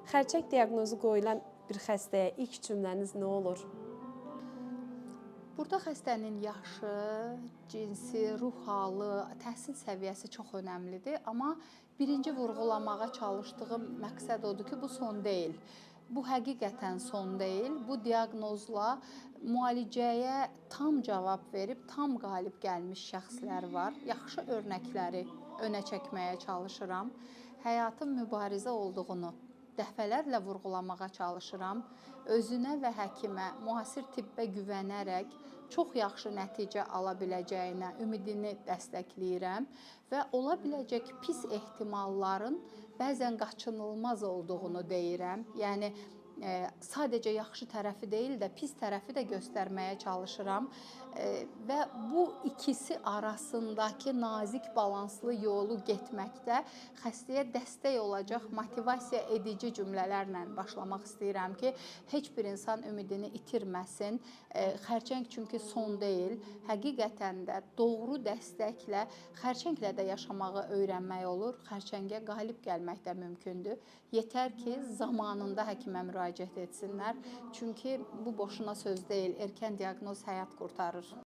Xərçəng diaqnozu qoyulan bir xəstəyə ilk cümləniz nə olur? Burada xəstənin yaşı, cinsi, ruh halı, təhsil səviyyəsi çox önəmlidir, amma birinci vurğulamağa çalışdığım məqsəd odur ki, bu son deyil. Bu həqiqətən son deyil. Bu diaqnozla müalicəyə tam cavab verib, tam qalib gəlmiş şəxslər var. Yaxşı örnəkləri önə çəkməyə çalışıram. Həyatın mübarizə olduğunu dəfələrlə vurğulamağa çalışıram. Özünə və həkimə, müasir tibbə güvənərək çox yaxşı nəticə ala biləcəyinə ümidini dəstəkləyirəm və ola biləcək pis ehtimalların bəzən qaçınılmaz olduğunu deyirəm. Yəni sadəcə yaxşı tərəfi deyil də pis tərəfi də göstərməyə çalışıram. Və bu ikisi arasındakı nazik balanslı yolu getməkdə xəstəyə dəstək olacaq motivasiya edici cümlələrlə başlamaq istəyirəm ki, heç bir insan ümidini itirməsin. Xərçəng çünki son deyil. Həqiqətən də doğru dəstəklə xərçənglə də yaşamağı öyrənmək olur. Xərçəngə qalib gəlmək də mümkündür. Yetər ki, zamanında həkimə müraciət etsinlər. Çünki bu boşuna söz deyil. Erkən diaqnoz həyat qurtarır.